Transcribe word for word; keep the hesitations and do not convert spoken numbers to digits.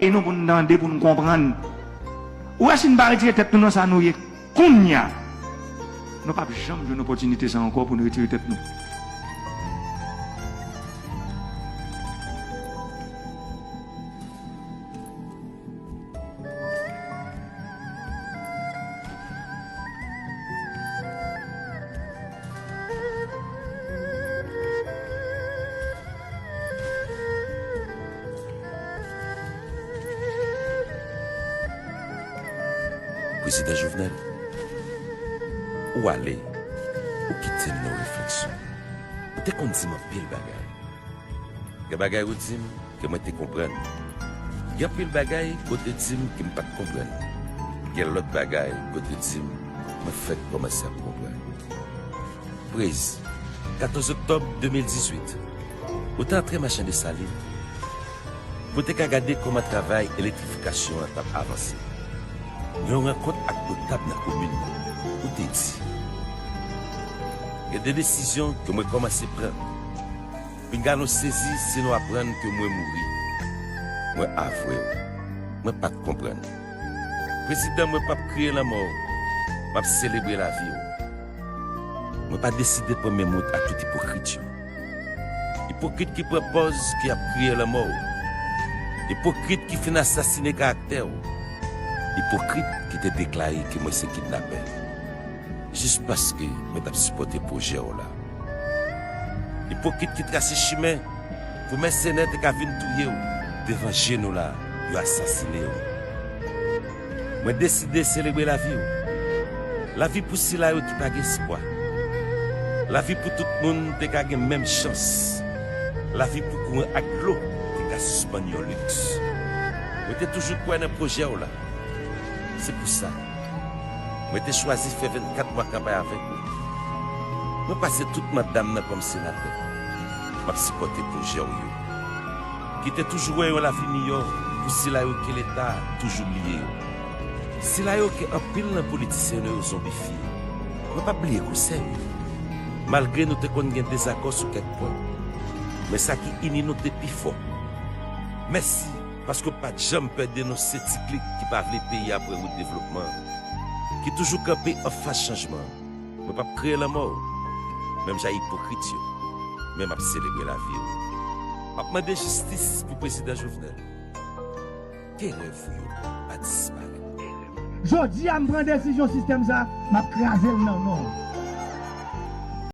E nou pou n tande, pou n konprann. Ou wè, si n pa retire tèt nou nan sa nou ye kounye a, nou p ap janm jwenn opòtinite sa ankò pou n retire tèt nou. Prezidan Jovenel, ou ale, ou kite m nan refleksyon. Ou te konn di m anpil bagay. Gen bagay ou di m ke mwen te konprann. Gen anpil bagay ke w te di m ke m pa t konprann. Gen lòt bagay ke w te di m, mwen fèk kòmanse ap konprann. Prez, katòz oktòb de mil dizuit, ou te antre Machan Desalin pou te ka gade kòman travay elektrifikasyon an t ap avanse. Nan yon rankont ak notab nan komin nan, ou te di, gen de desizyon ke mwen kòmanse pran. Pinga nou sezi si nou aprann ke mwen mouri. Mwen avwe w. Mwen pa t konprann. Prezidan, mwen p ap kriye lanmò w. M ap selebre lavi w. Mwen pa deside pran men mout ak tout ipokrit yo. Ipokrit ki pran pòz ke y ap kriye lanmò w. Ipokrit ki fin asasine karaktè w. Ipokrit ki te deklare ke mwen se kidnapè. Jis paske mwen t ap sipòte pwojè w la. Ipokrit ki trase chimen pou mèsenè te ka vin touye w devan je nou la, yo asasine w. Mwen deside selebre lavi w. Lavi pou sila yo ki pa gen espwa. Lavi pou tout moun te ka gen menm chans. Lavi pou kouran ak dlo te ka sispann yon liks. Mwen te toujou kwè nan pwojè w la. Se pou sa, mwen te chwazi fè vennkat mwa kanpay avèk ou. Mwen pase tout manda m nan kòm senatè. M ap sipòte pwojè w yo. Ki te toujou wè yon lavi miyò pou sila yo ke Leta toujou bliye yo. Sila yo ke anpil nan politisyen nou yo zonbifye. Mwen p ap bliye konsèy ou. Malgre nou te konn gen dezakò sou kèk pwen, men sa ki ini nou te pi fò. Mèsi. Paske w pa t janm pè denonse ti klik ki pa vle peyi a pran wout devlopman, ki toujou kanpe anfas chanjman. Mwen p ap kriye lanmò w, menm jan ipokrit yo, men m ap selebre lavi w. M ap mande jistis pou Prezidan Jovenel. Ke rèv ou yo pa disparèt. Jodi a, m pran desizyon sistèm sa, m ap kraze l nan non w.